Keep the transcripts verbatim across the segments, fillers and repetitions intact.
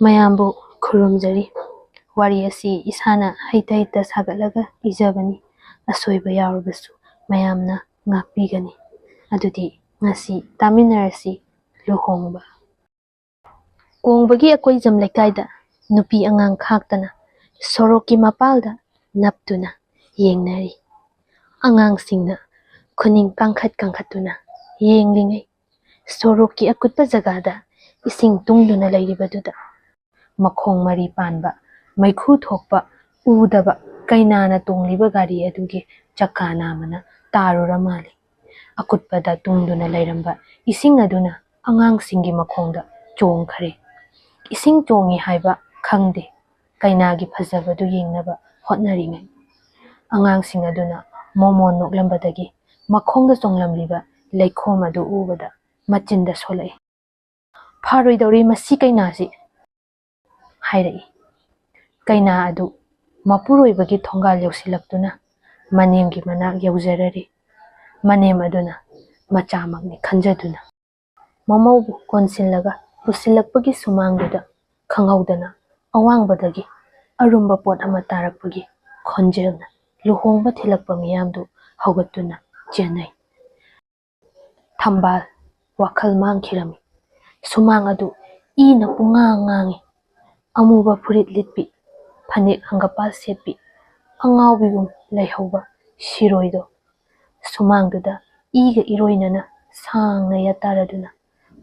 ꯃꯌꯥꯝꯕꯨ ꯈꯨꯔꯨꯝꯖꯔꯤ꯫ ꯋꯥꯔꯤ ꯑꯁꯤ ꯏꯁꯥꯅ ꯍꯩꯇ ꯍꯩꯇ ꯁꯥꯒꯠꯂꯒ ꯏꯖꯕꯅꯤ꯫ ꯑꯁꯣꯏꯕ ꯌꯥꯎꯔꯕꯁꯨ ꯃꯌꯥꯝꯅ ꯉꯥꯛꯄꯤꯒꯅꯤ꯫ ꯑꯗꯨꯗꯤ ꯉꯁꯤ ꯇꯥꯃꯤꯟꯅꯔꯁꯤ꯫ ꯂꯨꯍꯣꯡꯕ꯫ ꯀꯣꯡꯕꯒꯤ ꯑꯀꯣꯏꯖꯝ ꯂꯩꯀꯥꯏꯗ ꯅꯨꯄꯤ ꯑꯉꯥꯡ ꯈꯥꯛꯇꯅ ꯁꯣꯔꯣꯛꯀꯤ ꯃꯄꯥꯜꯗ ꯅꯞꯇꯨꯅ ꯌꯦꯡꯅꯔꯤ꯫ ꯑꯉꯥꯡꯁꯤꯡꯅ ꯈꯨꯅꯤꯡ ꯀꯥꯡꯈꯠ ꯀꯥꯡꯈꯠꯇꯨꯅ ꯌꯦꯡꯂꯤꯉꯩ, ꯁꯣꯔꯣꯛꯀꯤ ꯑꯀꯨꯠꯄ ꯖꯒꯥꯗ ꯏꯁꯤꯡ ꯇꯨꯡꯗꯨꯅ ꯂꯩꯔꯤꯕꯗꯨꯗ ꯃꯈꯣꯡ ꯃꯔꯤ ꯄꯥꯟꯕ, ꯃꯩꯈꯨ ꯊꯣꯛꯄ, ꯎꯗꯕ ꯀꯩꯅꯥꯅ ꯇꯣꯡꯂꯤꯕ ꯒꯥꯔꯤ ꯑꯗꯨꯒꯤ ꯆꯀꯥ ꯅꯥꯝꯃꯅ ꯇꯥꯔꯨꯔ ꯃꯥꯜꯂꯤ꯫ ꯑꯀꯨꯠꯄꯗ ꯇꯨꯡꯗꯨꯅ ꯂꯩꯔꯝꯕ ꯏꯁꯤꯡ ꯑꯗꯨꯅ ꯑꯉꯥꯡꯁꯤꯡꯒꯤ ꯃꯈꯣꯡꯗ ꯆꯣꯡꯈ꯭ꯔꯦ꯫ ꯏꯁꯤꯡ ꯆꯣꯡꯉꯤ ꯍꯥꯏꯕ ꯈꯪꯗꯦ꯫ ꯀꯩꯅꯥꯒꯤ ꯐꯖꯕꯗꯨ ꯌꯦꯡꯅꯕ ꯍꯣꯠꯅꯔꯤꯉꯩ, ꯑꯉꯥꯡꯁꯤꯡ ꯑꯗꯨꯅ ꯃꯣꯃꯣꯟ ꯅꯣꯛꯂꯝꯕꯗꯒꯤ ꯃꯈꯣꯡꯗ ꯆꯣꯡꯂꯝꯂꯤꯕ ꯂꯩꯈꯣꯝ ꯑꯗꯨ ꯎꯕꯗ ꯃꯆꯤꯟꯗ ꯁꯣꯜꯂꯛꯏ꯫ "ꯐꯥꯔꯣꯏꯗꯧꯔꯤ ꯃꯁꯤ ꯀꯩꯅꯥꯁꯤ!" ꯍꯥꯏꯔꯛꯏ꯫ ꯀꯩꯅꯥ ꯑꯗꯨ ꯃꯄꯨꯔꯣꯏꯕꯒꯤ ꯊꯣꯡꯒꯥꯜ ꯌꯧꯁꯤꯜꯂꯛꯇꯨꯅ ꯃꯅꯦꯝꯒꯤ ꯃꯅꯥꯛ ꯌꯧꯖꯔꯔꯤ꯫ ꯃꯅꯦꯝ ꯑꯗꯨꯅ ꯃꯆꯥꯃꯛꯅꯤ ꯈꯟꯖꯗꯨꯅ ꯃꯃꯧꯕꯨ ꯀꯣꯟꯁꯤꯜꯂꯒ ꯄꯨꯁꯤꯜꯂꯛꯄꯒꯤ ꯁꯨꯃꯥꯡꯗꯨꯗ ꯈꯪꯍꯧꯗꯅ ꯑꯋꯥꯡꯕꯗꯒꯤ ꯑꯔꯨꯝꯕ ꯄꯣꯠ ꯑꯃ ꯇꯥꯔꯛꯄꯒꯤ ꯈꯣꯟꯖꯦꯜꯅ ꯂꯨꯍꯣꯡꯕ ꯊꯤꯜꯂꯛꯄ ꯃꯤꯌꯥꯝꯗꯨ ꯍꯧꯒꯠꯇꯨꯅ ꯆꯦꯟꯅꯩ꯫ ꯊꯝꯕꯥꯜ ꯋꯥꯈꯜ ꯃꯥꯡꯈꯤꯔꯝꯃꯤ꯫ ꯁꯨꯃꯥꯡ ꯑꯗꯨ ꯏꯅ ꯄꯨꯡꯉꯥꯡ ꯉꯥꯡꯉꯤ꯫ ꯑꯃꯨꯕ ꯐꯨꯔꯤꯠ ꯂꯤꯠꯄꯤ, ꯐꯅꯦꯛ ꯍꯪꯒꯄꯥꯜ ꯁꯦꯠꯄꯤ, ꯑꯉꯥꯎꯕꯤꯒꯨꯝ ꯂꯩꯍꯧꯕ ꯁꯤꯔꯣꯏꯗꯣ ꯁꯨꯃꯥꯡꯗꯨꯗ ꯏꯒ ꯏꯔꯣꯏꯅꯅ ꯁꯥꯡꯅ ꯌꯥꯇꯥꯔꯗꯨꯅ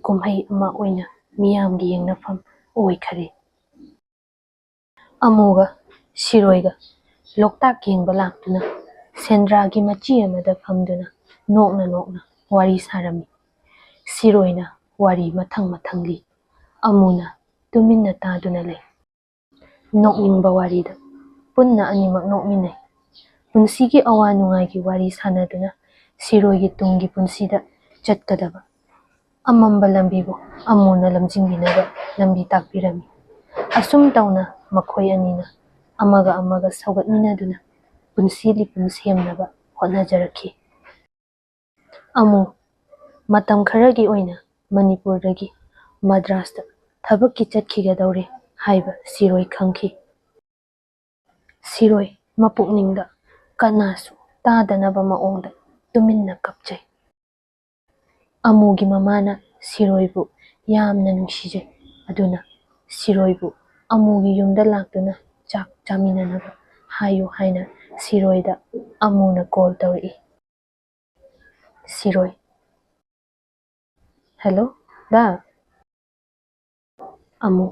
ꯀꯨꯝꯍꯩ ꯑꯃ ꯑꯣꯏꯅ ꯃꯤꯌꯥꯝꯒꯤ ꯌꯦꯡꯅꯐꯝ ꯑꯣꯏꯈꯔꯦ꯫ ꯑꯃꯨꯒ ꯁꯤꯔꯣꯏꯒ ꯂꯣꯛꯇꯥꯛ ꯌꯦꯡꯕ ꯂꯥꯛꯇꯨꯅ ꯁꯦꯟꯗ꯭ꯔꯥꯒꯤ ꯃꯆꯤ ꯑꯃꯗ ꯐꯝꯗꯨꯅ ꯅꯣꯛꯅ ꯅꯣꯛꯅ ꯋꯥꯔꯤ ꯁꯥꯔꯝꯃꯤ꯫ ꯁꯤꯔꯣꯏꯅ ꯋꯥꯔꯤ ꯃꯊꯪ ꯃꯊꯪ ꯂꯤ꯫ ꯑꯃꯨꯅ ꯇꯨꯃꯤꯟꯅ ꯇꯥꯗꯨꯅ ꯂꯩ꯫ ꯅꯣꯛꯅꯤꯡꯕ ꯋꯥꯔꯤꯗ ꯄꯨꯟꯅ ꯑꯅꯤꯃꯛ ꯅꯣꯛꯃꯤꯟꯅꯩ꯫ ꯄꯨꯟꯁꯤꯒꯤ ꯑꯋꯥ ꯅꯨꯡꯉꯥꯏꯒꯤ ꯋꯥꯔꯤ ꯁꯥꯟꯅꯗꯨꯅ ꯁꯤꯔꯣꯏꯒꯤ ꯇꯨꯡꯒꯤ ꯄꯨꯟꯁꯤꯗ ꯆꯠꯀꯗꯕ ꯑꯃꯝꯕ ꯂꯝꯕꯤꯕꯨ ꯑꯃꯨꯅ ꯂꯝꯖꯤꯡꯕꯤꯅꯕ ꯂꯝꯕꯤ ꯇꯥꯛꯄꯤꯔꯝꯃꯤ꯫ ꯑꯁꯨꯝ ꯇꯧꯅ ꯃꯈꯣꯏ ꯑꯅꯤꯅ ꯑꯃꯒ ꯑꯃꯒ ꯁꯧꯒꯠꯃꯤꯟꯅꯗꯨꯅ ꯄꯨꯟꯁꯤ ꯂꯤꯄꯨꯟ ꯁꯦꯝꯅꯕ ꯍꯣꯠꯅꯖꯔꯛꯈꯤ꯫ ꯑꯃꯨ ꯃꯇꯝ ꯈꯔꯒꯤ ꯑꯣꯏꯅ ꯃꯅꯤꯄꯨꯔꯗꯒꯤ ꯃꯗ꯭ꯔꯥꯁꯇ ꯊꯕꯛꯀꯤ ꯆꯠꯈꯤꯒꯗꯧꯔꯦ ꯍꯥꯏꯕ ꯁꯤꯔꯣꯏ ꯈꯪꯈꯤ꯫ ꯁꯤꯔꯣꯏ ꯃꯄꯨꯛꯅꯤꯡꯗ ꯀꯅꯥꯁꯨ ꯇꯥꯗꯅꯕ ꯃꯑꯣꯡꯗ ꯇꯨꯃꯤꯟꯅ ꯀꯞꯆꯩ꯫ ꯑꯃꯨꯒꯤ ꯃꯃꯥꯅ ꯁꯤꯔꯣꯏꯕꯨ ꯌꯥꯝꯅ ꯅꯨꯡꯁꯤꯖꯩ꯫ ꯑꯗꯨꯅ ꯁꯤꯔꯣꯏꯕꯨ ꯑꯃꯨꯒꯤ ꯌꯨꯝꯗ ꯂꯥꯛꯇꯨꯅ ꯆꯥꯛ ꯆꯥꯃꯤꯟꯅꯅꯕ ꯍꯥꯏꯌꯨ ꯍꯥꯏꯅ ꯁꯤꯔꯣꯏꯗ ꯑꯃꯨꯅ ꯀꯣꯜ ꯇꯧꯔꯛꯏ꯫ ꯁꯤꯔꯣꯏ, "ꯍꯦꯜꯂꯣ, ꯗꯥ꯫" ꯑꯃꯨ,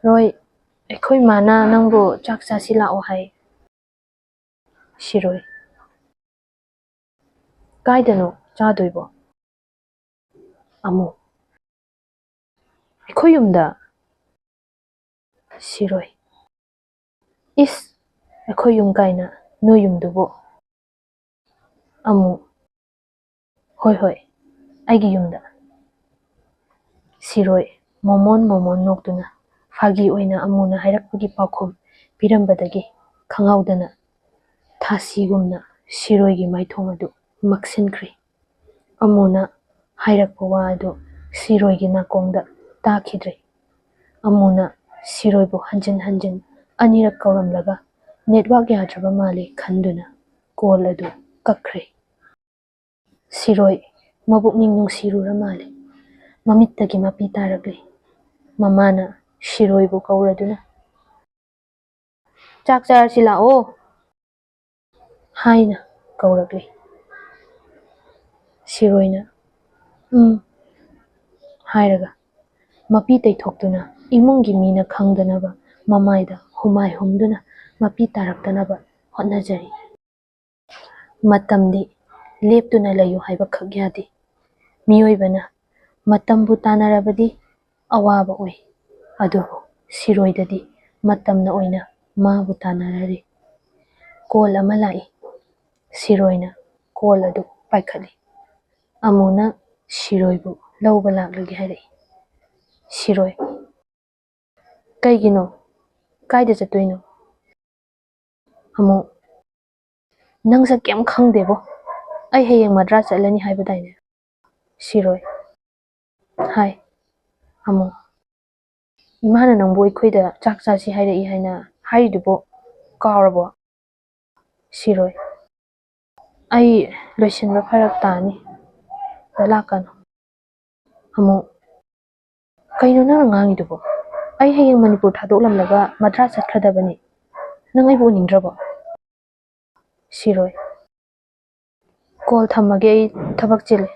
"ꯔꯣꯏ, ꯑꯩꯈꯣꯏ ꯃꯥꯅ ꯅꯪꯕꯨ ꯆꯥꯛ ꯆꯥꯁꯤ ꯂꯥꯛꯑꯣ ꯍꯥꯏ꯫" ꯁꯤꯔꯣꯏ, "ꯀꯥꯏꯗꯅꯣ ꯆꯥꯗꯣꯏꯕꯣ?" ꯑꯃꯨ, "ꯑꯩꯈꯣꯏ ꯌꯨꯝꯗ꯫" ꯁꯤꯔꯣꯏ, "ꯏꯁ, ꯑꯩꯈꯣꯏ ꯌꯨꯝ ꯀꯥꯏꯅ, ꯅꯣꯏ ꯌꯨꯝꯗꯨꯕꯨ?" ꯑꯃꯨ, "ꯍꯣꯏ, ꯍꯣꯏ, ꯑꯩꯒꯤ ꯌꯨꯝꯗ꯫" ꯁꯤꯔꯣꯏ ꯃꯣꯃꯣꯟ ꯃꯣꯃꯣꯟ ꯅꯣꯛꯇꯨꯅ ꯐꯥꯒꯤ ꯑꯣꯏꯅ ꯑꯃꯨꯅ ꯍꯥꯏꯔꯛꯄꯒꯤ ꯄꯥꯎꯈꯨꯝ ꯄꯤꯔꯝꯕꯗꯒꯤ ꯈꯪꯍꯧꯗꯅ ꯊꯥꯁꯤꯒꯨꯝꯅ ꯁꯤꯔꯣꯏꯒꯤ ꯃꯥꯏꯊꯣꯡ ꯑꯗꯨ ꯃꯛꯁꯤꯟꯈ꯭ꯔꯦ꯫ ꯑꯃꯨꯅ ꯍꯥꯏꯔꯛꯄ ꯋꯥ ꯑꯗꯨ ꯁꯤꯔꯣꯏꯒꯤ ꯅꯥꯀꯣꯡꯗ ꯇꯥꯈꯤꯗ꯭ꯔꯦ꯫ ꯑꯃꯨꯅ ꯁꯤꯔꯣꯏꯕꯨ ꯍꯟꯖꯤꯟ ꯍꯟꯖꯤꯟ ꯑꯅꯤꯔꯛ ꯀꯧꯔꯝꯂꯒ ꯅꯦꯠꯋꯥꯛ ꯌꯥꯗ꯭ꯔꯕ ꯃꯥꯜꯂꯦ ꯈꯟꯗꯨꯅ ꯀꯣꯜ ꯑꯗꯨ ꯀꯛꯈ꯭ꯔꯦ꯫ ꯁꯤꯔꯣꯏ ꯃꯕꯨꯛꯅꯤꯡ ꯅꯨꯡꯁꯤꯔꯨꯔ ꯃꯥꯜꯂꯦ꯫ ꯃꯃꯤꯠꯇꯒꯤ ꯃꯄꯤ ꯇꯥꯔꯛꯂꯦ꯫ ꯃꯃꯥꯅ ꯁꯤꯔꯣꯏꯕꯨ ꯀꯧꯔꯗꯨꯅ, "ꯆꯥꯛ ꯆꯥꯔꯁꯤ ꯂꯥꯛꯑꯣ" ꯍꯥꯏꯅ ꯀꯧꯔꯛꯂꯦ꯫ ꯁꯤꯔꯣꯏꯅ "ꯎꯝ" ꯍꯥꯏꯔꯒ ꯃꯄꯤ ꯇꯩꯊꯣꯛꯇꯨꯅ ꯏꯃꯨꯡꯒꯤ ꯃꯤꯅ ꯈꯪꯗꯅꯕ ꯃꯃꯥꯏꯗ ꯍꯨꯃꯥꯏ ꯍꯨꯝꯗꯨꯅ ꯃꯄꯤ ꯇꯥꯔꯛꯇꯅꯕ ꯍꯣꯠꯅꯖꯔꯤ꯫ ꯃꯇꯝꯗꯤ ꯂꯦꯞꯇꯨꯅ ꯂꯩꯌꯨ ꯍꯥꯏꯕꯈꯛ ꯌꯥꯗꯦ꯫ ꯃꯤꯑꯣꯏꯕꯅ ꯃꯇꯝꯕꯨ ꯇꯥꯟꯅꯔꯕꯗꯤ ꯑꯋꯥꯕ ꯑꯣꯏ, ꯑꯗꯨꯕꯨ ꯁꯤꯔꯣꯏꯗꯗꯤ ꯃꯇꯝꯅ ꯑꯣꯏꯅ ꯃꯥꯕꯨ ꯇꯥꯟꯅꯔꯔꯤ꯫ ꯀꯣꯜ ꯑꯃ ꯂꯥꯛꯏ꯫ ꯁꯤꯔꯣꯏꯅ ꯀꯣꯜ ꯑꯗꯨ ꯄꯥꯏꯈꯠꯂꯤ꯫ ꯑꯃꯨꯅ ꯁꯤꯔꯣꯏꯕꯨ ꯂꯧꯕ ꯂꯥꯛꯂꯒꯦ ꯍꯥꯏꯔꯛꯏ꯫ ꯁꯤꯔꯣꯏ, "ꯀꯩꯒꯤꯅꯣ? ꯀꯥꯏꯗ ꯆꯠꯇꯣꯏꯅꯣ?" ꯑꯃꯨ, "ꯅꯪꯁꯦ ꯀꯩꯝ ꯈꯪꯗꯦꯕꯣ꯫ ꯑꯩ ꯍꯌꯦꯡ ꯃꯗ꯭ꯔꯥꯁ ꯆꯠꯂꯅꯤ ꯍꯥꯏꯕꯗꯥꯏꯅꯦ?" ꯁꯤꯔꯣꯏ, "ꯍꯥꯏ, ꯑꯃꯨ, "ꯏꯃꯥꯅ ꯅꯪꯕꯨ ꯑꯩꯈꯣꯏꯗ ꯆꯥꯛ ꯆꯥꯁꯤ ꯍꯥꯏꯔꯛꯏ ꯍꯥꯏꯅ ꯍꯥꯏꯔꯤꯗꯨꯕꯨ ꯀꯥꯎꯔꯕꯣ?" ꯁꯤꯔꯣꯏ, "ꯑꯩ ꯂꯣꯏꯁꯤꯟꯕ ꯐꯔꯛ ꯇꯥꯅꯤ, ꯗ ꯂꯥꯛꯀꯅꯨ꯫" ꯑꯃꯨ, "ꯀꯩꯅꯣ ꯅꯪꯅ ꯉꯥꯡꯉꯤꯗꯨꯕꯣ? ꯑꯩ ꯍꯌꯦꯡ ꯃꯅꯤꯄꯨꯔ ꯊꯥꯗꯣꯛꯂꯝꯂꯒ ꯃꯗ꯭ꯔꯥꯁ ꯆꯠꯈ꯭ꯔꯗꯕꯅꯤ꯫ ꯅꯪ ꯑꯩꯕꯨ ꯎꯅꯤꯡꯗ꯭ꯔꯕꯣ?" ꯁꯤꯔꯣꯏ, "ꯀꯣꯜ ꯊꯝꯃꯒꯦ, ꯑꯩ ꯊꯕꯛ ꯆꯤꯜꯂꯦ"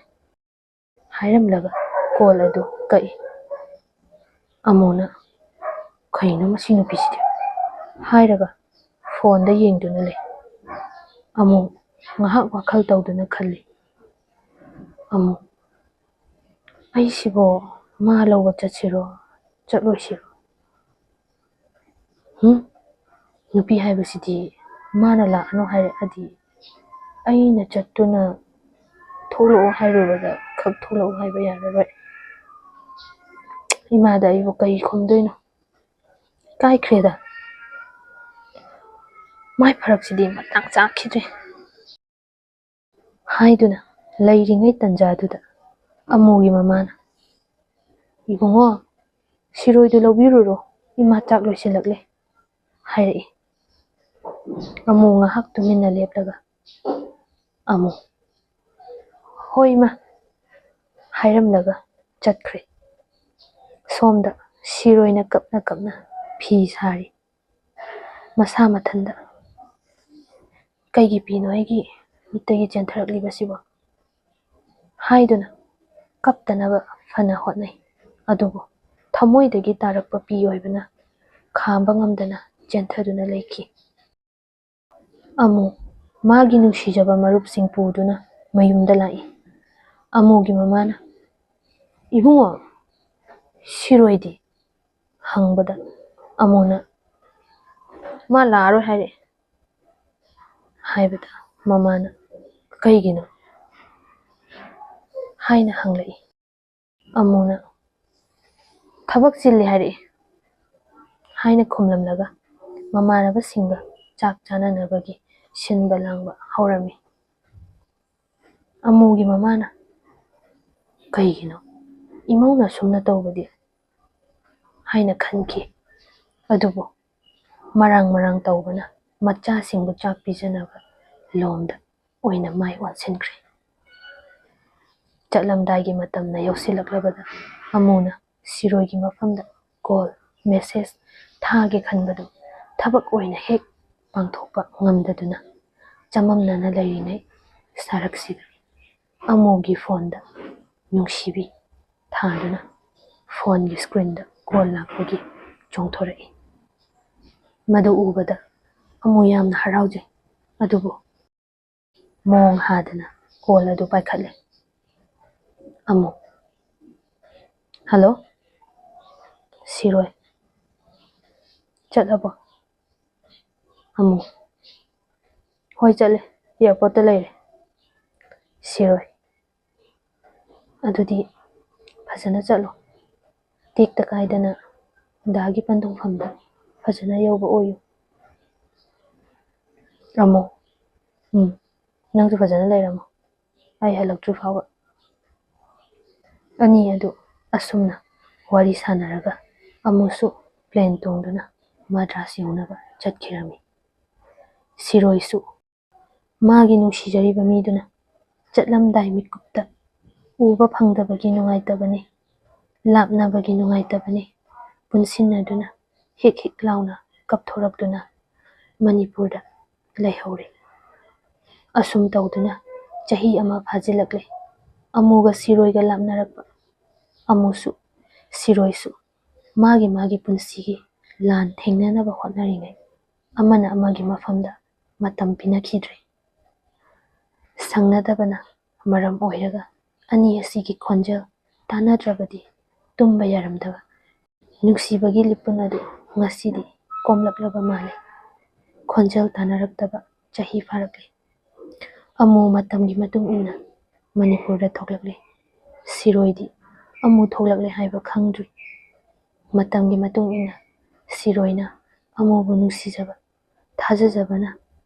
ꯍꯥꯏꯔꯝꯂꯒ ꯀꯣꯜ ꯑꯗꯨ ꯀꯛꯏ꯫ ꯑꯃꯨꯅ, "ꯀꯩꯅꯣ ꯃꯁꯤ ꯅꯨꯄꯤꯁꯤꯗꯤ?" ꯍꯥꯏꯔꯒ ꯐꯣꯟꯗ ꯌꯦꯡꯗꯨꯅ ꯂꯩ꯫ ꯑꯃꯨ ꯉꯥꯏꯍꯥꯛ ꯋꯥꯈꯜ ꯇꯧꯗꯨꯅ ꯈꯜꯂꯤ꯫ ꯑꯃꯨ, "ꯑꯩꯁꯤꯕꯣ ꯃꯥ ꯂꯧꯕ ꯆꯠꯁꯤꯔꯣ, ꯆꯠꯂꯣꯏꯁꯤꯔꯣ? ꯍꯨꯝ? ꯅꯨꯄꯤ ꯍꯥꯏꯕꯁꯤꯗꯤ ꯃꯥꯅ ꯂꯥꯛꯑꯅꯨ ꯍꯥꯏꯔꯛꯑꯗꯤ ꯑꯩꯅ ꯆꯠꯇꯨꯅ ꯊꯣꯛꯂꯛꯑꯣ ꯍꯥꯏꯔꯨꯕꯗ ꯈꯛ ꯊꯣꯛꯂꯛꯑꯣ ꯍꯥꯏꯕ ꯌꯥꯔꯔꯣꯏ꯫ ꯏꯃꯥꯗ ꯑꯩꯕꯨ ꯀꯩ ꯈꯨꯝꯗꯣꯏꯅꯣ? ꯏꯀꯥꯏꯈ꯭ꯔꯦꯗ꯫ ꯃꯥꯏ ꯐꯔꯛꯁꯤꯗꯤ ꯃꯇꯥꯡ ꯆꯥꯈꯤꯗ꯭ꯔꯦ" ꯍꯥꯏꯗꯨꯅ ꯂꯩꯔꯤꯉꯩ ꯇꯟꯖꯥꯗꯨꯗ ꯑꯃꯨꯒꯤ ꯃꯃꯥꯅ, "ꯏꯕꯨꯡꯉꯣ, ꯁꯤꯔꯣꯏꯗꯨ ꯂꯧꯕꯤꯔꯨꯔꯣ, ꯏꯃꯥ ꯆꯥꯛ ꯂꯣꯏꯁꯤꯜꯂꯛꯂꯦ" ꯍꯥꯏꯔꯛꯏ꯫ ꯑꯃꯨ ꯉꯥꯏꯍꯥꯛ ꯇꯨꯃꯤꯟꯅ ꯂꯦꯞꯂꯒ ꯑꯃꯨ, "ꯍꯣꯏ ꯏꯃꯥ" ꯍꯥꯏꯔꯝꯂꯒ ꯆꯠꯈ꯭ꯔꯦ꯫ ꯁꯣꯝꯗ ꯁꯤꯔꯣꯏꯅ ꯀꯞꯅ ꯀꯞꯅ ꯐꯤ ꯁꯥꯔꯤ꯫ ꯃꯁꯥ ꯃꯊꯟꯗ, "ꯀꯩꯒꯤ ꯄꯤꯅꯣ ꯑꯩꯒꯤ ꯃꯤꯠꯇꯒꯤ ꯆꯦꯟꯊꯔꯛꯂꯤꯕꯁꯤꯕꯣ?" ꯍꯥꯏꯗꯨꯅ ꯀꯞꯇꯅꯕ ꯐꯅ ꯍꯣꯠꯅꯩ꯫ ꯑꯗꯨꯕꯨ ꯊꯃꯣꯏꯗꯒꯤ ꯇꯥꯔꯛꯄ ꯄꯤ ꯑꯣꯏꯕꯅ ꯈꯥꯝꯕ ꯉꯝꯗꯅ ꯆꯦꯟꯊꯗꯨꯅ ꯂꯩꯈꯤ꯫ ꯑꯃꯨ ꯃꯥꯒꯤ ꯅꯨꯡꯁꯤꯖꯕ ꯃꯔꯨꯞꯁꯤꯡ ꯄꯨꯗꯨꯅ ꯃꯌꯨꯝꯗ ꯂꯥꯛꯏ꯫ ꯑꯃꯨꯒꯤ ꯃꯃꯥꯅ, "ꯏꯕꯨꯡꯉꯣ, ꯁꯤꯔꯣꯏꯗꯤ?" ꯍꯪꯕꯗ ꯑꯃꯨꯅ, "ꯃꯥ ꯂꯥꯛꯑꯔꯣꯏ ꯍꯥꯏꯔꯛꯑꯦ" ꯍꯥꯏꯕꯗ ꯃꯃꯥꯅ, "ꯀꯩꯒꯤꯅꯣ?" ꯍꯥꯏꯅ ꯍꯪꯂꯛꯏ꯫ ꯑꯃꯨꯅ, "ꯊꯕꯛ ꯆꯤꯜꯂꯤ ꯍꯥꯏꯔꯛꯏ" ꯍꯥꯏꯅ ꯈꯨꯝꯂꯝꯂꯒ ꯃꯃꯥꯟꯅꯕꯁꯤꯡꯒ ꯆꯥꯛ ꯆꯥꯅꯅꯕꯒꯤ ꯁꯤꯟꯕ ꯂꯥꯡꯕ ꯍꯧꯔꯝꯃꯤ꯫ ꯑꯃꯨꯒꯤ ꯃꯃꯥꯅ, "ꯀꯩꯒꯤꯅꯣ ꯏꯃꯧꯅ ꯑꯁꯨꯝꯅ ꯇꯧꯕꯗꯤ? ꯍꯥꯏꯅ ꯈꯟꯈꯤ꯫ ꯑꯗꯨꯕꯨ ꯃꯔꯥꯡ ꯃꯔꯥꯡ ꯇꯧꯕꯅ ꯃꯆꯥꯁꯤꯡꯕꯨ ꯆꯥꯛ ꯄꯤꯖꯅꯕ ꯂꯣꯝꯗ ꯑꯣꯏꯅ ꯃꯥꯏ ꯑꯣꯟꯁꯤꯟꯈ꯭ꯔꯦ꯫ ꯆꯠꯂꯝꯗꯥꯏꯒꯤ ꯃꯇꯝꯅ ꯌꯧꯁꯤꯜꯂꯛꯂꯕꯗ ꯑꯃꯨꯅ ꯁꯤꯔꯣꯏꯒꯤ ꯃꯐꯝꯗ ꯀꯣꯜ, ꯃꯦꯁꯦꯖ ꯊꯥꯒꯦ ꯈꯟꯕꯗꯨ ꯊꯕꯛ ꯑꯣꯏꯅ ꯍꯦꯛ ꯄꯥꯡꯊꯣꯛꯄ ꯉꯝꯗꯗꯨꯅ ꯆꯃꯝꯅꯅ ꯂꯩꯔꯤꯉꯩ ꯁꯔꯛꯁꯤꯗ ꯑꯃꯨꯒꯤ ꯐꯣꯟꯗ "ꯅꯨꯡꯁꯤꯕꯤ" ꯊꯥꯗꯨꯅ ꯐꯣꯟꯒꯤ ꯁ꯭ꯀ꯭ꯔꯤꯟꯗ ꯀꯣꯜ ꯂꯥꯛꯄꯒꯤ ꯆꯣꯡꯊꯣꯔꯛꯏ꯫ ꯃꯗꯨ ꯎꯕꯗ ꯑꯃꯨ ꯌꯥꯝꯅ ꯍꯔꯥꯎꯖꯩ꯫ ꯑꯗꯨꯕꯨ ꯃꯣꯡ ꯍꯥꯗꯅ ꯀꯣꯜ ꯑꯗꯨ ꯄꯥꯏꯈꯠꯂꯦ꯫ ꯑꯃꯨ: "ꯍꯜꯂꯣ, ꯁꯤꯔꯣꯏ꯫ ꯆꯠꯂꯕꯣ?" ꯑꯃꯨ: "ꯍꯣꯏ, ꯆꯠꯂꯦ꯫ ꯑꯦꯌꯥꯔꯄꯣꯔꯠꯇ ꯂꯩꯔꯦ꯫" ꯁꯤꯔꯣꯏ: "ꯑꯗꯨꯗꯤ ꯐꯖꯅ ꯆꯠꯂꯣ꯫ ꯇꯦꯛꯇ ꯀꯥꯏꯗꯅ ꯗꯥꯒꯤ ꯄꯟꯊꯨꯡꯐꯝꯗ ꯐꯖꯅ ꯌꯧꯕ ꯑꯣꯏꯌꯨ꯫" ꯑꯃꯨ: "ꯎꯝ, ꯅꯪꯁꯨ ꯐꯖꯅ ꯂꯩꯔꯝꯃꯣ, ꯑꯩ ꯍꯜꯂꯛꯇ꯭ꯔꯤ ꯐꯥꯎꯕ꯫" ꯑꯅꯤ ꯑꯗꯨ ꯑꯁꯨꯝꯅ ꯋꯥꯔꯤ ꯁꯥꯟꯅꯔꯒ ꯑꯃꯨꯁꯨ ꯄ꯭ꯂꯦꯟ ꯇꯣꯡꯗꯨꯅ ꯃꯗ꯭ꯔꯥꯁ ꯌꯧꯅꯕ ꯆꯠꯈꯤꯔꯝꯃꯤ꯫ ꯁꯤꯔꯣꯏꯁꯨ ꯃꯥꯒꯤ ꯅꯨꯡꯁꯤꯖꯔꯤꯕ ꯃꯤꯗꯨꯅ ꯆꯠꯂꯝꯗꯥꯏ ꯃꯤꯀꯨꯞꯇ ꯎꯕ ꯐꯪꯗꯕꯒꯤ ꯅꯨꯡꯉꯥꯏꯇꯕꯅꯤ, ꯂꯥꯞꯅꯕꯒꯤ ꯅꯨꯡꯉꯥꯏꯇꯕꯅꯤ ꯄꯨꯟꯁꯤꯟꯅꯗꯨꯅ ꯍꯤꯛ ꯍꯤꯛ ꯂꯥꯎꯅ ꯀꯞꯊꯣꯔꯛꯇꯨꯅ ꯃꯅꯤꯄꯨꯔꯗ ꯂꯩꯍꯧꯔꯦ꯫ ꯑꯁꯨꯝ ꯇꯧꯗꯨꯅ ꯆꯍꯤ ꯑꯃ ꯐꯥꯖꯤꯜꯂꯛꯂꯦ꯫ ꯑꯃꯨꯒ ꯁꯤꯔꯣꯏꯒ ꯂꯥꯞꯅꯔꯛꯄ꯫ ꯑꯃꯨꯁꯨ ꯁꯤꯔꯣꯏꯁꯨ ꯃꯥꯒꯤ ꯃꯥꯒꯤ ꯄꯨꯟꯁꯤꯒꯤ ꯂꯥꯟ ꯊꯦꯡꯅꯅꯕ ꯍꯣꯠꯅꯔꯤꯉꯩ ꯑꯃꯅ ꯑꯃꯒꯤ ꯃꯐꯝꯗ ꯃꯇꯝ ꯄꯤꯅꯈꯤꯗ꯭ꯔꯦ꯫ ꯁꯪꯅꯗꯕꯅ ꯃꯔꯝ ꯑꯣꯏꯔꯒ ꯑꯅꯤ ꯑꯁꯤꯒꯤ ꯈꯣꯟꯖꯦꯜ ꯇꯥꯟꯅꯗ꯭ꯔꯕꯗꯤ ꯇꯨꯝꯕ ꯌꯥꯔꯝꯗꯕ ꯅꯨꯡꯁꯤꯕꯒꯤ ꯂꯤꯄꯨꯟ ꯑꯗꯨ ꯉꯁꯤꯗꯤ ꯀꯣꯝꯂꯛꯂꯕ ꯃꯥꯜꯂꯦ꯫ ꯈꯣꯟꯖꯦꯜ ꯇꯥꯟꯅꯔꯛꯇꯕ ꯆꯍꯤ ꯐꯥꯔꯛꯂꯦ꯫ ꯑꯃꯨ ꯃꯇꯝꯒꯤ ꯃꯇꯨꯡ ꯏꯟꯅ ꯃꯅꯤꯄꯨꯔꯗ ꯊꯣꯛꯂꯛꯂꯦ꯫ ꯁꯤꯔꯣꯏꯗꯤ ꯑꯃꯨ ꯊꯣꯛꯂꯛꯂꯦ ꯍꯥꯏꯕ ꯈꯪꯗ꯭ꯔꯤ꯫ ꯃꯇꯝꯒꯤ ꯃꯇꯨꯡ ꯏꯟꯅ ꯁꯤꯔꯣꯏꯅ ꯑꯃꯨꯕꯨ ꯅꯨꯡꯁꯤꯖꯕ, ꯊꯥꯖꯖꯕꯅ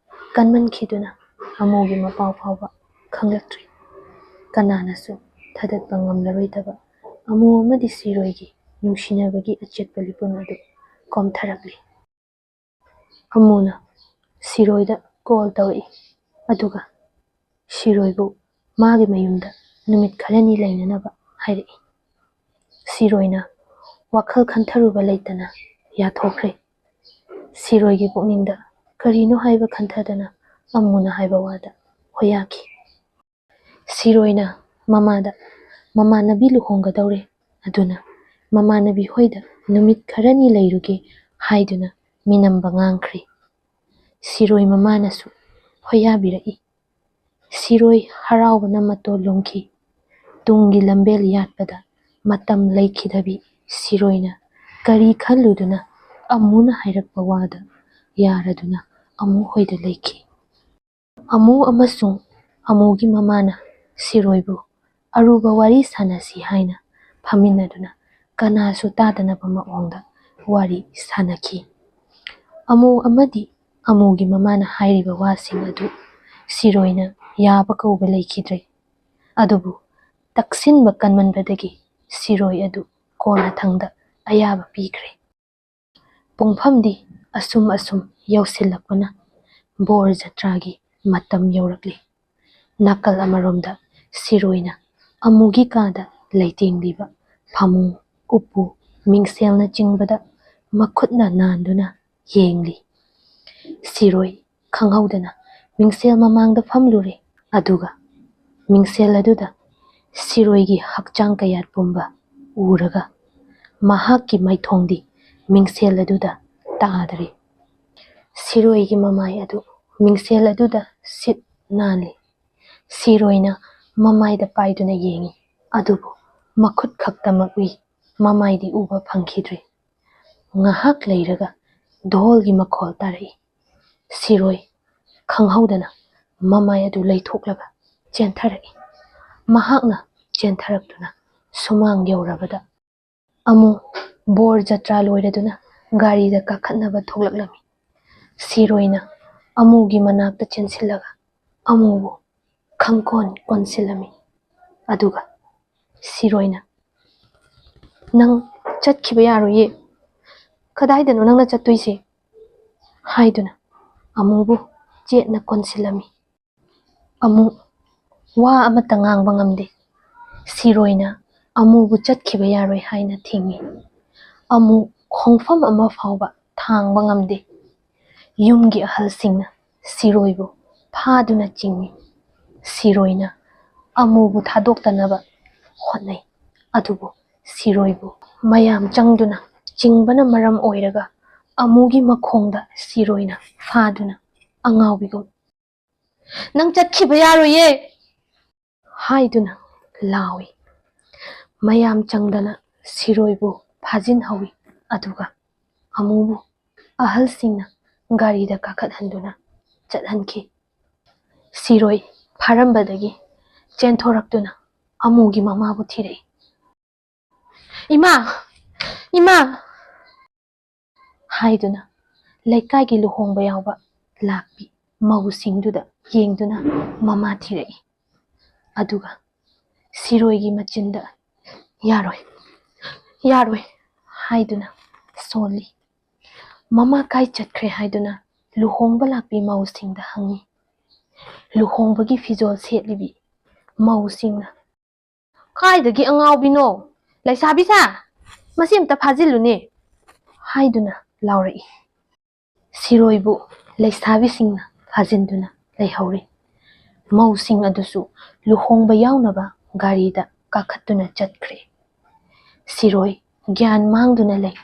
ꯀꯟꯃꯟꯈꯤꯗꯨꯅ ꯑꯃꯨꯒꯤ ꯃꯄꯥꯎ ꯐꯥꯎꯕ ꯈꯪꯂꯛꯇ꯭ꯔꯤ꯫ ꯀꯅꯥꯅꯁꯨ ꯊꯥꯗꯠꯄ ꯉꯝꯂꯔꯣꯏꯗꯕ ꯑꯃꯨ ꯑꯃꯗꯤ ꯁꯤꯔꯣꯏꯒꯤ ꯅꯨꯡꯁꯤꯅꯕꯒꯤ ꯑꯆꯦꯠꯄ ꯂꯤꯄꯨꯟ ꯑꯗꯨ ꯀꯣꯝꯊꯔꯛꯂꯤ꯫ ꯑꯃꯨꯅ ꯁꯤꯔꯣꯏꯗ ꯀꯣꯜ ꯇꯧꯔꯛꯏ, ꯑꯗꯨꯒ ꯁꯤꯔꯣꯏꯕꯨ ꯃꯥꯒꯤ ꯃꯌꯨꯝꯗ ꯅꯨꯃꯤꯠ ꯈꯔꯅꯤ ꯂꯩꯅꯅꯕ ꯍꯥꯏꯔꯛꯏ꯫ ꯁꯤꯔꯣꯏꯅ ꯋꯥꯈꯜ ꯈꯟꯊꯔꯨꯕ ꯂꯩꯇꯅ ꯌꯥꯊꯣꯛꯈ꯭ꯔꯦ꯫ ꯁꯤꯔꯣꯏꯒꯤ ꯄꯨꯛꯅꯤꯡꯗ ꯀꯔꯤꯅꯣ ꯍꯥꯏꯕ ꯈꯟꯊꯗꯅ ꯑꯃꯨꯅ ꯍꯥꯏꯕ ꯋꯥꯗ ꯍꯣꯌꯥꯈꯤ꯫ ꯁꯤꯔꯣꯏꯅ ꯃꯃꯥꯗ ꯃꯃꯥꯟꯅꯕꯤ ꯂꯨꯍꯣꯡꯒꯗꯧꯔꯦ, ꯑꯗꯨꯅ ꯃꯃꯥꯟꯅꯕꯤ ꯍꯣꯏꯗ ꯅꯨꯃꯤꯠ ꯈꯔꯅꯤ ꯂꯩꯔꯨꯒꯦ ꯍꯥꯏꯗꯨꯅ ꯃꯤꯅꯝꯕ ꯉꯥꯡꯈ꯭ꯔꯦ꯫ ꯁꯤꯔꯣꯏ ꯃꯃꯥꯅꯁꯨ ꯍꯣꯌꯥꯕꯤꯔꯛꯏ꯫ ꯁꯤꯔꯣꯏ ꯍꯔꯥꯎꯕꯅ ꯃꯇꯣ ꯂꯨꯝꯈꯤ꯫ ꯇꯨꯡꯒꯤ ꯂꯝꯕꯦꯜ ꯌꯥꯠꯄꯗ ꯃꯇꯝ ꯂꯩꯈꯤꯗꯕꯤ ꯁꯤꯔꯣꯏꯅ ꯀꯔꯤ ꯈꯜꯂꯨꯗꯨꯅ ꯑꯃꯨꯅ ꯍꯥꯏꯔꯛꯄ ꯋꯥꯗ ꯌꯥꯔꯗꯨꯅ ꯑꯃꯨ ꯍꯣꯏꯗ ꯂꯩꯈꯤ꯫ ꯑꯃꯨ ꯑꯃꯁꯨꯡ ꯑꯃꯨꯒꯤ ꯃꯃꯥꯅ ꯁꯤꯔꯣꯏꯕꯨ ꯑꯔꯨꯕ ꯋꯥꯔꯤ ꯁꯥꯟꯅꯁꯤ ꯍꯥꯏꯅ ꯐꯝꯃꯤꯟꯅꯗꯨꯅ ꯀꯅꯥꯁꯨ ꯇꯥꯗꯅꯕ ꯃꯑꯣꯡꯗ ꯋꯥꯔꯤ ꯁꯥꯟꯅꯈꯤ꯫ ꯑꯃꯨ ꯑꯃꯗꯤ ꯑꯃꯨꯒꯤ ꯃꯃꯥꯅ ꯍꯥꯏꯔꯤꯕ ꯋꯥꯁꯤꯡ ꯑꯗꯨ ꯁꯤꯔꯣꯏꯅ ꯌꯥꯕ ꯀꯧꯕ ꯂꯩꯈꯤꯗ꯭ꯔꯦ꯫ ꯑꯗꯨꯕꯨ ꯇꯛꯁꯤꯟꯕ ꯀꯟꯃꯟꯕꯗꯒꯤ ꯁꯤꯔꯣꯏ ꯑꯗꯨ ꯀꯣꯟꯅꯊꯪꯗ ꯑꯌꯥꯕ ꯄꯤꯈ꯭ꯔꯦ꯫ ꯄꯨꯡꯐꯝꯗꯤ ꯑꯁꯨꯝ ꯑꯁꯨꯝ ꯌꯧꯁꯤꯜꯂꯛꯄꯅ ꯕꯣꯔ ꯖꯇ꯭ꯔꯥꯒꯤ ꯃꯇꯝ ꯌꯧꯔꯛꯂꯤ꯫ ꯅꯥꯀꯜ ꯑꯃꯔꯣꯝꯗ ꯁꯤꯔꯣꯏꯅ ꯑꯃꯨꯒꯤ ꯀꯥꯗ ꯂꯩꯇꯦꯡꯂꯤꯕ ꯐꯃꯨꯡ, ꯎꯄꯨ, ꯃꯤꯡꯁꯦꯜꯅꯆꯤꯡꯕꯗ ꯃꯈꯨꯠꯅ ꯅꯥꯟꯗꯨꯅ ꯌꯦꯡꯂꯤ꯫ ꯁꯤꯔꯣꯏ ꯈꯪꯍꯧꯗꯅ ꯃꯤꯡꯁꯦꯜ ꯃꯃꯥꯡꯗ ꯐꯝꯂꯨꯔꯦ, ꯑꯗꯨꯒ ꯃꯤꯡꯁꯦꯜ ꯑꯗꯨꯗ ꯁꯤꯔꯣꯏꯒꯤ ꯍꯛꯆꯥꯡ ꯀꯌꯥꯠ ꯄꯨꯝꯕ ꯎꯔꯒ ꯃꯍꯥꯛꯀꯤ ꯃꯥꯏꯊꯣꯡꯗꯤ ꯃꯤꯡꯁꯦꯜ ꯑꯗꯨꯗ ꯇꯥꯗ꯭ꯔꯦ꯫ ꯁꯤꯔꯣꯏꯒꯤ ꯃꯃꯥꯏ ꯑꯗꯨ ꯃꯤꯡꯁꯦꯜ ꯑꯗꯨꯗ ꯁꯤꯠ ꯅꯥꯜꯂꯤ꯫ ꯁꯤꯔꯣꯏꯅ ꯃꯃꯥꯏꯗ ꯄꯥꯏꯗꯨꯅ ꯌꯦꯡꯏ, ꯑꯗꯨꯕꯨ ꯃꯈꯨꯠ ꯈꯛꯇꯃꯛ ꯎꯏ, ꯃꯃꯥꯏꯗꯤ ꯎꯕ ꯐꯪꯈꯤꯗ꯭ꯔꯦ꯫ ꯉꯥꯏꯍꯥꯛ ꯂꯩꯔꯒ ꯙꯣꯜꯒꯤ ꯃꯈꯣꯜ ꯇꯥꯔꯛꯏ꯫ ꯁꯤꯔꯣꯏ ꯈꯪꯍꯧꯗꯅ ꯃꯃꯥꯏ ꯑꯗꯨ ꯂꯩꯊꯣꯛꯂꯒ ꯆꯦꯟꯊꯔꯛꯏ꯫ ꯃꯍꯥꯛꯅ ꯆꯦꯟꯊꯔꯛꯇꯨꯅ ꯁꯨꯃꯥꯡ ꯌꯧꯔꯕꯗ ꯑꯃꯨ ꯕꯣꯔ ꯖꯇ꯭ꯔꯥ ꯂꯣꯏꯔꯗꯨꯅ ꯒꯥꯔꯤꯗ ꯀꯥꯈꯠꯅꯕ ꯊꯣꯛꯂꯛꯂꯝꯃꯤ꯫ ꯁꯤꯔꯣꯏꯅ ꯑꯃꯨꯒꯤ ꯃꯅꯥꯛꯇ ꯆꯦꯟꯁꯤꯜꯂꯒ ꯑꯃꯨꯕꯨ ꯈꯪꯀꯣꯟ ꯀꯣꯟꯁꯤꯜꯂꯝꯃꯤ꯫ ꯑꯗꯨꯒ ꯁꯤꯔꯣꯏꯅ, "ꯅꯪ "ꯆꯠꯈꯤꯕ ꯌꯥꯔꯣꯏꯌꯦ꯫ ꯀꯗꯥꯏꯗꯅꯣ ꯅꯪꯅ ꯆꯠꯇꯣꯏꯁꯦ?" ꯍꯥꯏꯗꯨꯅ ꯑꯃꯨꯕꯨ ꯆꯦꯠꯅ ꯀꯣꯟꯁꯤꯜꯂꯝꯃꯤ꯫ ꯑꯃꯨ ꯋꯥ ꯑꯃꯠꯇ ꯉꯥꯡꯕ ꯉꯝꯗꯦ꯫ ꯁꯤꯔꯣꯏꯅ ꯑꯃꯨꯕꯨ ꯆꯠꯈꯤꯕ ꯌꯥꯔꯣꯏ ꯍꯥꯏꯅ ꯊꯤꯡꯏ꯫ ꯑꯃꯨ ꯈꯣꯡꯐꯝ ꯑꯃ ꯐꯥꯎꯕ ꯊꯥꯡꯕ ꯉꯝꯗꯦ꯫ ꯌꯨꯝꯒꯤ ꯑꯍꯜꯁꯤꯡꯅ ꯁꯤꯔꯣꯏꯕꯨ ꯐꯥꯗꯨꯅ ꯆꯤꯡꯏ꯫ ꯁꯤꯔꯣꯏꯅ ꯑꯃꯨꯕꯨ ꯊꯥꯗꯣꯛꯇꯅꯕ ꯍꯣꯠꯅꯩ꯫ ꯑꯗꯨꯕꯨ ꯁꯤꯔꯣꯏꯕꯨ ꯃꯌꯥꯝ ꯆꯪꯗꯨꯅ ꯆꯤꯡꯕꯅ ꯃꯔꯝ ꯑꯣꯏꯔꯒ ꯑꯃꯨꯒꯤ ꯃꯈꯣꯡꯗ ꯁꯤꯔꯣꯏꯅ ꯐꯥꯗꯨꯅ ꯑꯉꯥꯎꯕꯤꯒꯨꯝ, "ꯅꯪ ꯆꯠꯈꯤꯕ ꯌꯥꯔꯣꯏꯌꯦ!" ꯍꯥꯏꯗꯨꯅ ꯂꯥꯎꯏ꯫ ꯃꯌꯥꯝ ꯆꯪꯗꯅ ꯁꯤꯔꯣꯏꯕꯨ ꯐꯥꯖꯤꯟꯍꯧꯏ꯫ ꯑꯗꯨꯒ ꯑꯃꯨꯕꯨ ꯑꯍꯜꯁꯤꯡꯅ ꯒꯥꯔꯤꯗ ꯀꯥꯈꯠꯍꯟꯗꯨꯅ ꯆꯠꯍꯟꯈꯤ꯫ ꯁꯤꯔꯣꯏ ꯐꯥꯔꯝꯕꯗꯒꯤ ꯆꯦꯟꯊꯣꯔꯛꯇꯨꯅ ꯑꯃꯨꯒꯤ ꯃꯃꯥꯕꯨ ꯊꯤꯔꯛꯏ꯫ "ꯏꯃꯥ! ꯏꯃꯥ!" ꯍꯥꯏꯗꯨꯅ ꯂꯩꯀꯥꯏꯒꯤ ꯂꯨꯍꯣꯡꯕ ꯌꯥꯎꯕ ꯂꯥꯛꯄꯤ ꯃꯧꯁꯤꯡꯗꯨꯗ ꯌꯦꯡꯗꯨꯅ ꯃꯃꯥ ꯊꯤꯔꯛꯏ꯫ ꯑꯗꯨꯒ ꯁꯤꯔꯣꯏꯒꯤ ꯃꯆꯤꯟꯗ, "ꯌꯥꯔꯣꯏ, ꯌꯥꯔꯣꯏ" ꯍꯥꯏꯗꯨꯅ ꯁꯣꯜꯂꯤ꯫ ꯃꯃꯥ ꯀꯥꯏ ꯆꯠꯈ꯭ꯔꯦ ꯍꯥꯏꯗꯨꯅ ꯂꯨꯍꯣꯡꯕ ꯂꯥꯛꯄꯤ ꯃꯧꯁꯤꯡꯗ ꯍꯪꯉꯤ꯫ ꯂꯨꯍꯣꯡꯕꯒꯤ ꯐꯤꯖꯣꯜ ꯁꯦꯠꯂꯤꯕꯤ ꯃꯧꯁꯤꯡꯅ, "ꯀꯥꯏꯗꯒꯤ ꯑꯉꯥꯎꯕꯤꯅꯣ? ꯂꯩꯁꯥꯕꯤ ꯁꯥ! ꯃꯁꯤ ꯑꯝꯇ ꯐꯥꯖꯤꯜꯂꯨꯅꯦ!" ꯍꯥꯏꯗꯨꯅ ꯂꯥꯎꯔꯛꯏ꯫ ꯁꯤꯔꯣꯏꯕꯨ ꯂꯩꯁꯥꯕꯤꯁꯤꯡꯅ ꯐꯥꯖꯤꯟꯗꯨꯅ ꯂꯩꯍꯧꯔꯤ꯫ ꯃꯧꯁꯤꯡ ꯑꯗꯨꯁꯨ ꯂꯨꯍꯣꯡꯕ ꯌꯥꯎꯅꯕ ꯒꯥꯔꯤꯗ ꯀꯥꯈꯠꯇꯨꯅ ꯆꯠꯈ꯭ꯔꯦ꯫ ꯁꯤꯔꯣꯏ ꯒ꯭ꯌꯥꯟ ꯃꯥꯡꯗꯨꯅ ꯂꯩ꯫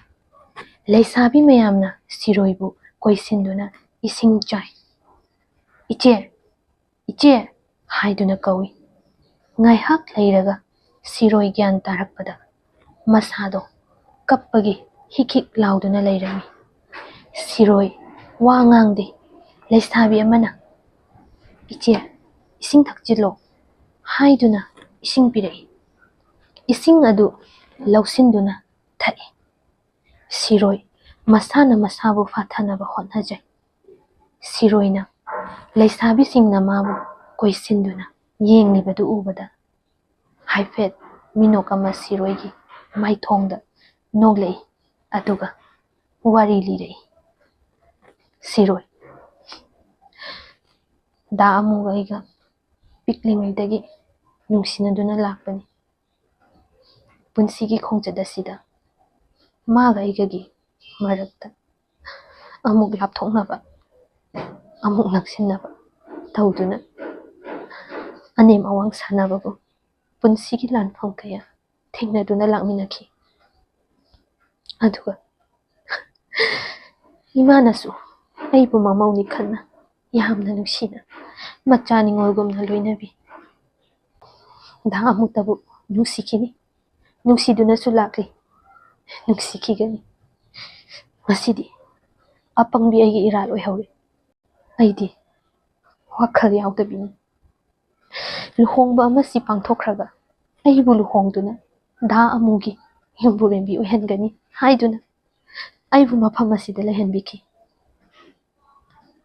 ꯂꯩꯁꯥꯕꯤ ꯃꯌꯥꯝꯅ ꯁꯤꯔꯣꯏꯕꯨ ꯀꯣꯏꯁꯤꯟꯗꯨꯅ ꯏꯁꯤꯡ ꯆꯥꯏ꯫ "ꯏꯆꯦ, ꯏꯆꯦ!" ꯍꯥꯏꯗꯨꯅ ꯀꯧꯏ꯫ ꯉꯥꯏꯍꯥꯛ ꯂꯩꯔꯒ ꯁꯤꯔꯣꯏ ꯒ꯭ꯌꯥꯟ ꯇꯥꯔꯛꯄꯗ ꯃꯁꯥꯗꯣ ꯀꯞꯄꯒꯤ ꯍꯤꯛ ꯍꯤꯛ ꯂꯥꯎꯗꯨꯅ ꯂꯩꯔꯝꯃꯤ꯫ ꯁꯤꯔꯣꯏ ꯋꯥ ꯉꯥꯡꯗꯦ꯫ ꯂꯩꯁꯥꯕꯤ ꯑꯃꯅ, "ꯏꯆꯦ, ꯏꯁꯤꯡ ꯊꯛꯆꯤꯜꯂꯣ" ꯍꯥꯏꯗꯨꯅ ꯏꯁꯤꯡ ꯄꯤꯔꯛꯏ꯫ ꯏꯁꯤꯡ ꯑꯗꯨ ꯂꯧꯁꯤꯟꯗꯨꯅ ꯊꯛꯏ꯫ ꯁꯤꯔꯣꯏ ꯃꯁꯥꯅ ꯃꯁꯥꯕꯨ ꯐꯥꯊꯅꯕ ꯍꯣꯠꯅꯖꯩ꯫ ꯁꯤꯔꯣꯏꯅ ꯂꯩꯁꯥꯕꯤꯁꯤꯡꯅ ꯃꯥꯕꯨ ꯀꯣꯏꯁꯤꯟꯗꯨꯅ ꯌꯦꯡꯂꯤꯕꯗꯨ ꯎꯕꯗ ꯍꯥꯏꯐꯦꯠ ꯃꯤꯅꯣꯛ ꯑꯃ ꯁꯤꯔꯣꯏꯒꯤ ꯃꯥꯏꯊꯣꯡꯗ ꯅꯣꯛꯂꯛꯏ꯫ ꯑꯗꯨꯒ ꯋꯥꯔꯤ ꯂꯤꯔꯛꯏ꯫ "ꯁꯤꯔꯣꯏ, ꯗꯥ ꯑꯃꯨꯒ ꯑꯩꯒ ꯄꯤꯛꯂꯤꯉꯩꯗꯒꯤ ꯅꯨꯡꯁꯤꯅꯗꯨꯅ ꯂꯥꯛꯄꯅꯤ꯫ ꯄꯨꯟꯁꯤꯒꯤ ꯈꯣꯡꯆꯠ ꯑꯁꯤꯗ ꯃꯥꯒ ꯑꯩꯒꯒꯤ ꯃꯔꯛꯇ ꯑꯃꯨꯛ ꯂꯥꯞꯊꯣꯛꯅꯕ, ꯑꯃꯨꯛ ꯅꯛꯁꯤꯟꯅꯕ ꯇꯧꯗꯨꯅ ꯑꯅꯦꯝ ꯑꯋꯥꯡ ꯁꯥꯟꯅꯕꯕꯨ ꯄꯨꯟꯁꯤꯒꯤ ꯂꯥꯟꯐꯝ ꯀꯌꯥ ꯊꯦꯡꯅꯗꯨꯅ ꯂꯥꯛꯃꯤꯟꯅꯈꯤ꯫ ꯑꯗꯨꯒ ꯏꯃꯥꯅꯁꯨ ꯑꯩꯕꯨ ꯃꯃꯧꯅꯤ ꯈꯟꯅ ꯌꯥꯝꯅ ꯅꯨꯡꯁꯤꯅ ꯃꯆꯥ ꯅꯤꯉꯣꯜꯒꯨꯝꯅ ꯂꯣꯏꯅꯕꯤ꯫ ꯗꯥ ꯑꯃꯨꯛꯇꯕꯨ ꯅꯨꯡꯁꯤꯈꯤꯅꯤ, ꯅꯨꯡꯁꯤꯗꯨꯅꯁꯨ ꯂꯥꯛꯂꯤ, ꯅꯨꯡꯁꯤꯈꯤꯒꯅꯤ꯫ ꯉꯁꯤꯗꯤ ꯑꯄꯪꯕꯤ ꯑꯩꯒꯤ ꯏꯔꯥꯜ ꯑꯣꯏꯍꯧꯔꯦ꯫ ꯑꯩꯗꯤ ꯋꯥꯈꯜ ꯌꯥꯎꯗꯕꯤꯅꯤ꯫ ꯂꯨꯍꯣꯡꯕ ꯑꯃꯁꯤ ꯄꯥꯡꯊꯣꯛꯈ꯭ꯔꯒ ꯑꯩꯕꯨ ꯂꯨꯍꯣꯡꯗꯨꯅ ꯗꯥ ꯑꯃꯨꯒꯤ ꯌꯨꯝꯕꯨꯔꯦꯝꯕꯤ ꯑꯣꯏꯍꯟꯒꯅꯤ ꯍꯥꯏꯗꯨꯅ ꯑꯩꯕꯨ ꯃꯐꯝ ꯑꯁꯤꯗ ꯂꯩꯍꯟꯕꯤꯈꯤ꯫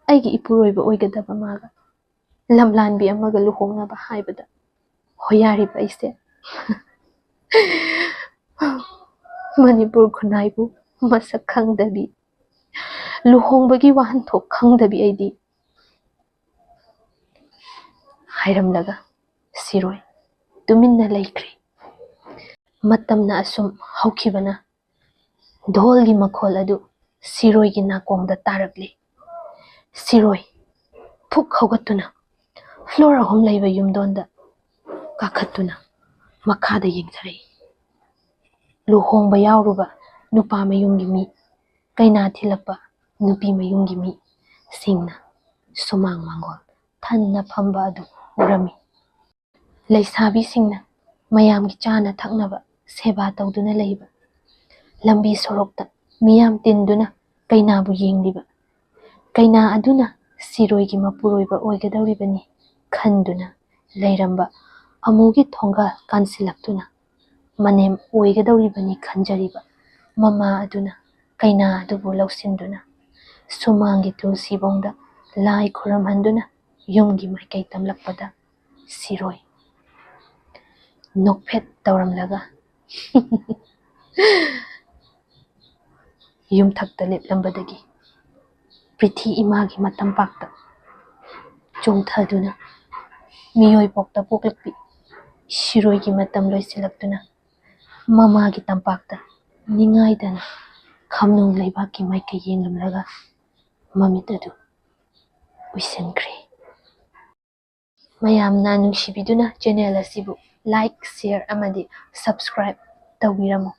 ꯑꯩꯒꯤ ꯏꯄꯨꯔꯣꯏꯕ ꯑꯣꯏꯒꯗꯕ ꯃꯥꯒ ꯂꯝꯂꯥꯟꯕꯤ ꯑꯃꯒ ꯂꯨꯍꯣꯡꯅꯕ ꯍꯥꯏꯕꯗ ꯍꯣꯌꯥꯔꯤꯕ ꯑꯩꯁꯦ ꯃꯅꯤꯄꯨꯔ ꯈꯨꯟꯅꯥꯏꯕꯨ ꯃꯁꯛ ꯈꯪꯗꯕꯤ, ꯂꯨꯍꯣꯡꯕꯒꯤ ꯋꯥꯍꯟꯊꯣꯛ ꯈꯪꯗꯕꯤ ꯑꯩꯗꯤ" ꯍꯥꯏꯔꯝꯂꯒ ꯁꯤꯔꯣꯏ ꯇꯨꯃꯤꯟꯅ ꯂꯩꯈ꯭ꯔꯦ꯫ ꯃꯇꯝꯅ ꯑꯁꯨꯝ ꯍꯧꯈꯤꯕꯅ ꯙꯣꯜꯒꯤ ꯃꯈꯣꯜ ꯑꯗꯨ ꯁꯤꯔꯣꯏꯒꯤ ꯅꯥꯀꯣꯡꯗ ꯇꯥꯔꯛꯂꯤ꯫ ꯁꯤꯔꯣꯏ ꯐꯨꯛ ꯍꯧꯒꯠꯇꯨꯅ floor ꯑꯍꯨꯝ ꯂꯩꯕ ꯌꯨꯝꯗꯣꯟꯗ ꯀꯥꯈꯠꯇꯨꯅ ꯃꯈꯥꯗ ꯌꯦꯡꯊꯔꯛꯏ꯫ ꯂꯨꯍꯣꯡꯕ ꯌꯥꯎꯔꯨꯕ ꯅꯨꯄꯥ ꯃꯌꯨꯝꯒꯤ ꯃꯤ, ꯀꯩꯅꯥ ꯊꯤꯜꯂꯛꯄ ꯅꯨꯄꯤ ꯃꯌꯨꯝꯒꯤ ꯃꯤꯁꯤꯡꯅ ꯁꯨꯃꯥꯡ ꯃꯥꯡꯒꯣꯜ ꯊꯟꯅ ꯐꯝꯕ ꯑꯗꯨ ꯎꯔꯝꯃꯤ꯫ ꯂꯩꯁꯥꯕꯤꯁꯤꯡꯅ ꯃꯌꯥꯝꯒꯤ ꯆꯥꯅ ꯊꯛꯅꯕ ꯁꯦꯕꯥ ꯇꯧꯗꯨꯅ ꯂꯩꯕ, ꯂꯝꯕꯤ ꯁꯣꯔꯣꯛꯇ ꯃꯤꯌꯥꯝ ꯇꯤꯟꯗꯨꯅ ꯀꯩꯅꯥꯕꯨ ꯌꯦꯡꯂꯤꯕ, ꯀꯩꯅꯥ ꯑꯗꯨꯅ ꯁꯤꯔꯣꯏꯒꯤ ꯃꯄꯨꯔꯣꯏꯕ ꯑꯣꯏꯒꯗꯧꯔꯤꯕꯅꯤ ꯈꯟꯗꯨꯅ ꯂꯩꯔꯝꯕ ꯑꯃꯨꯒꯤ ꯊꯣꯡꯒꯥꯜ ꯀꯥꯟꯁꯤꯜꯂꯛꯇꯨꯅ ꯃꯅꯦꯝ ꯑꯣꯏꯒꯗꯧꯔꯤꯕꯅꯤ ꯈꯟꯖꯔꯤꯕ ꯃꯃꯥ ꯑꯗꯨꯅ ꯀꯩꯅꯥ ꯑꯗꯨꯕꯨ ꯂꯧꯁꯤꯟꯗꯨꯅ ꯁꯨꯃꯥꯡꯒꯤ ꯇꯨꯜꯁꯤꯕꯣꯡꯗ ꯂꯥꯏ ꯈꯨꯔꯝꯍꯟꯗꯨꯅ ꯌꯨꯝꯒꯤ ꯃꯥꯏꯀꯩ ꯇꯝꯂꯛꯄꯗ ꯁꯤꯔꯣꯏ ꯅꯣꯛꯐꯦꯠ ꯇꯧꯔꯝꯂꯒ ꯌꯨꯝꯊꯛꯇ ꯂꯦꯞꯂꯝꯕꯗꯒꯤ ꯄ꯭ꯔꯤꯊꯤ ꯏꯃꯥꯒꯤ ꯃꯇꯝꯄꯥꯛꯇ ꯆꯣꯡꯊꯗꯨꯅ ꯃꯤꯑꯣꯏ ꯄꯣꯛꯇ ꯄꯣꯛꯂꯛꯄꯤ ꯁꯤꯔꯣꯏꯒꯤ ꯃꯇꯝ ꯂꯣꯏꯁꯤꯜꯂꯛꯇꯨꯅ ꯃꯃꯥꯒꯤ ꯇꯝꯄꯥꯛꯇ ꯅꯤꯡꯉꯥꯏꯗꯅ ꯈꯝꯅꯨꯡ ꯂꯩꯕꯥꯛꯀꯤ ꯃꯥꯏꯀꯩ ꯌꯦꯡꯂꯝꯂꯒ ꯃꯃꯤꯠ ꯑꯗꯨ ꯎꯏꯁꯤꯟꯈ꯭ꯔꯦ꯫ ꯃꯌꯥꯝꯅ ꯅꯨꯡꯁꯤꯕꯤꯗꯨꯅ ꯆꯦꯅꯦꯜ ꯑꯁꯤꯕꯨ ꯂꯥꯏꯛ, ꯁꯤꯌꯔ ꯑꯃꯗꯤ ꯁꯕꯁꯀ꯭ꯔꯥꯏꯕ ꯇꯧꯕꯤꯔꯝꯃꯨ꯫